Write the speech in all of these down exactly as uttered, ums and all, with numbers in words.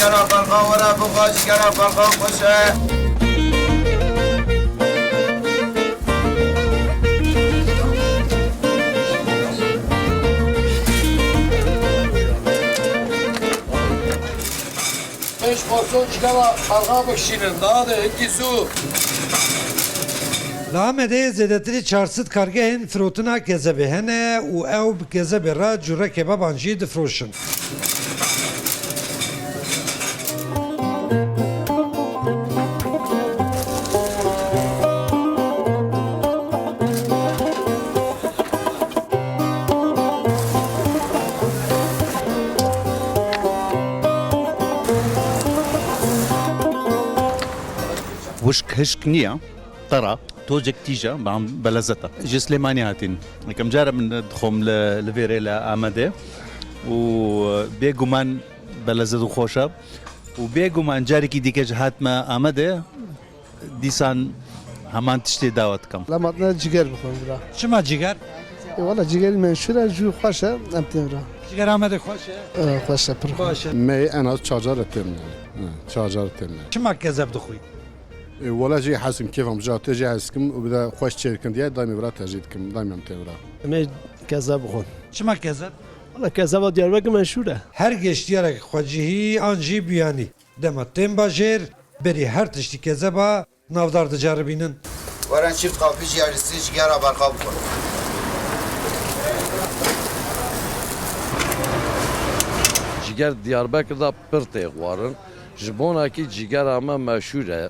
Cigera berxa were bixwe, cigera berxa xweş e. Pênc porsiyon cigera berxa bikişînin, daha de hikî zû. Li Amedê zêdetirî çar sed kargehên firotina kezebê hene û ew bi kezebê re cûre kebaban jî difroşin. Wişk hişk niye, tera, tocek tîj e, bam belezet e. Ji Silêmaniyê hatîn. Yekem car e min dixwim li, li vêrê li Amedê û bêguman belezet û xweş e. Û bêguman carekî dîke ji hatime Amedê, dîsan heman tiştê dawa dikim. Lema te ciger bixwin bira. Çima ciger? E, wala cigerî menşûr e, jû xweş e, em tên bira. Ciger Amedê xweş e? E, xweş e, pir xweş. Baş e. Me en az çar car têm yani. Hı, çar car têm yani. Çima kezeb dixwî? E, wala jî hesim kêfam jî tê jî heskim û bir de xweş çêdikin diye daîmê bira tercîh dikim, daîmê em tê bira. Em ê kezeb bixwin. Çima kezeb? Wala kezeba Diyarbekir menşûr e. Her geştiyarek xwecihî an jî biyanî. Dema tên bajêr, berî her tiştî kezeba navdar diceribînin. Werin çift kapî cigerî sî cigera berxa bixwin. Ciger Diyarbekir de pir tê xwarin. Ji bona kî cigera me meşhûr e.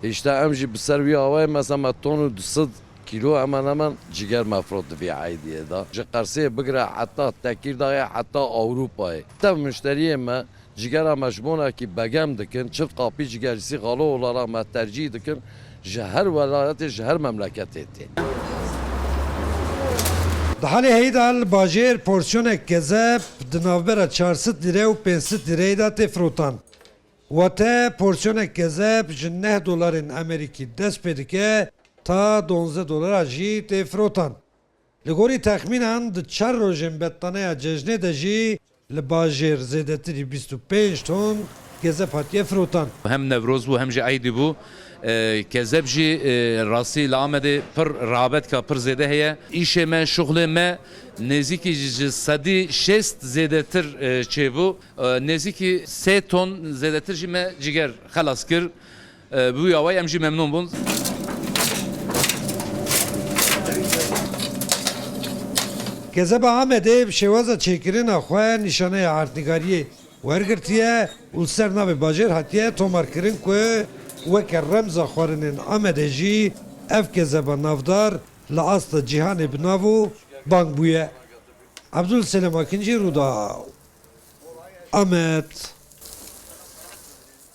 Îşte em jî bi ser wî awayê mesela me ton û du sed kîlo hemen hemen ciger me firot di vî eydiyê de. Ji Qersê bigire heta Tekîrdağê heta Ewropayê. Tev muşteriyê me cigera me ji bona kî begem dikin, çift kapî cigerîsî xalo olarak me tercîh dikin, ji her welayetê, ji her memleketê tê. Di halê heyî de li bajêr porsiyonek kezeb di navbera çar sed lîre û pênc sed lîreyê de tê firotan. Wate porsiyonek kezeb ji neh dolarên Amerîkî dest pê dike ta duwazdeh dolara jî tê firotan. Li gorî texmînan di çar rojên betlaneya cejnê de jî li bajêr zêdetirî bîst û pênc ton kezeb hatiye firotan. Hem Newroz bû hem jî Eydî bû. E, kezeb jî, e, rastî li Amedê pir rağbetka pir zêde heye. Îşê me, şuxlê me nêzîkî ji sedî şêst zêdetir, e, çêbû. E, nêzîkî sê ton zêdetir jî me ciger xelas kir. E, bi wî awayî em jî memnûn bûn. Kezeba Amedê bi şêwaza çêkirina xwe nîşaneya erdnîgariyê wergirtiye û li ser navê bajêr hatiye tomarkirin ku weke remza xwarinên Amedê jî ev kezeba navdar li asta cîhanê bi nav û bang bûye. Abdul Selim Akincî, Rûdaw, Amed.